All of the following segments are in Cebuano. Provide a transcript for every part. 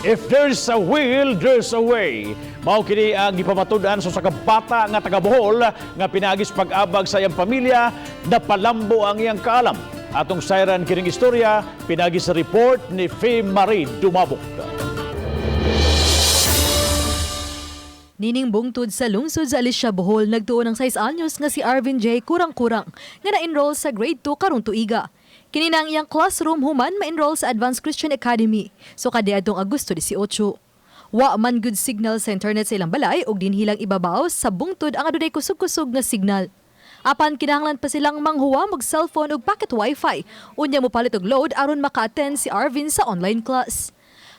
If there's a will, there's a way. Mao kini ang gipamatud-an sa usa ka bata nga taga Bohol nga pinaagi sa pag-abag sa iyang pamilya, napalambo ang iyang kaalam. Atong sayran kining istorya pinaagi sa report ni Faye Marie Dumabok. Nining bungtod sa lungsod sa Alicia, Bohol, nagtuon ang 6 anyos nga si Arvin J. Kurang-kurang nga na-enroll sa grade 2 karong tuiga. Kini na ang iyang classroom human ma-enroll sa Advanced Christian Academy. So kadiadtong Agosto 18. Wa man good signal sa internet sa ilang balay ug dinhi lang ibabaw sa bungtod ang adunay kusog-kusog nga signal. Apan kinahanglan pa silang manghuwam og cellphone ug pocket wifi unya mopalit og load aron maka-attend si Arvin sa online class.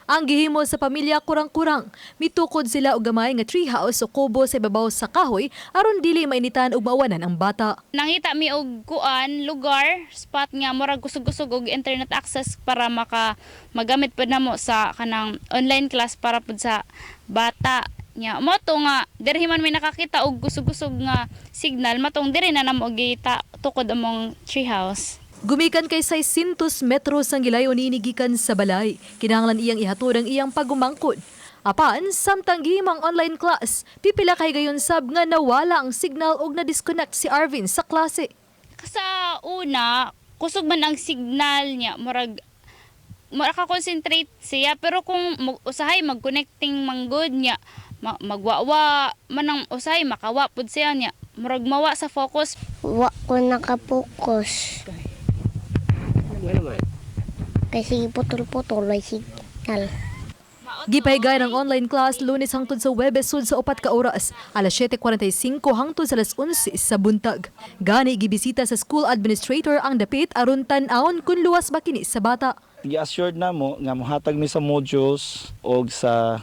Ang gihimo sa pamilya Kurang-kurang, mitukod sila og gamay nga treehouse o kubo sa ibabaw sa kahoy aron dili mainitan ug mawanan ang bata. Nangita mi og kuan lugar, spot nga murag kusog-kusog og internet access para maka magamit pud namo sa kanang online class para pud sa bata nya. Mo to nga dirhi man may nakakita og kusog-kusog nga signal, matong diri na namo gita tukod among treehouse. Gumikan kay 600 metros ang gilayon niini gikan sa balay. Kinahanglan iyang ihatod ang iyang pagumangkon. Apan, samtang gihimang online class, pipila kay gayon sab nga nawala ang signal og na-disconnect si Arvin sa klase. Sa una, kusog man ang signal niya, murag mura ka concentrate siya, pero kung usahay mag-connecting manggod niya, magwawa manang usahay makawa pud siya niya, murag mawa sa focus. Wa ko nakapokus. Kasi putol-putol ay signal. Gipahigayon ang online class Lunes hangtod sa Huwebes sud sa 4 ka oras, alas 7:45 hangtod sa alas 11 sa buntag. Gani gibisita sa school administrator ang dapit aron tan-awon kung luwas ba kini sa bata. Gi-assured namo nga mohatag mi sa modules og sa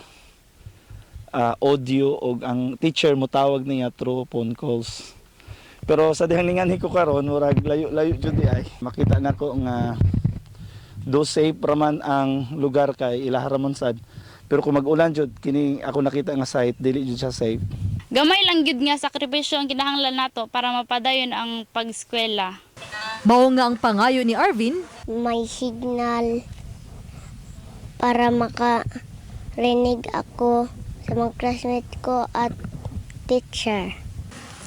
audio og ang teacher motawag niya through phone calls. Pero sa dihang ninganhi ko karon, murag layo-layo jud di ay. Makita nako nga do safe raman ang lugar kay ilaha ramon sad. Pero kung mag-ulan jud kini ako nakita nga site, dili jud siya safe. Gamay lang gyud nga sakripisyo ang kinahanglan nato para mapadayon ang pag-eskwela. Mao nga ang pangayo ni Arvin, May signal para makarinig ako sa mga classmate ko at teacher.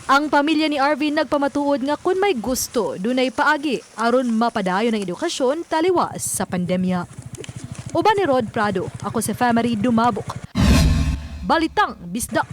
Ang pamilya ni Arvin nagpamatuod nga kung may gusto, dunay paagi aron mapadayon ang edukasyon taliwas sa pandemya. Uban ni Rod Prado, ako si Family Dumabok. Balitang Bisdak.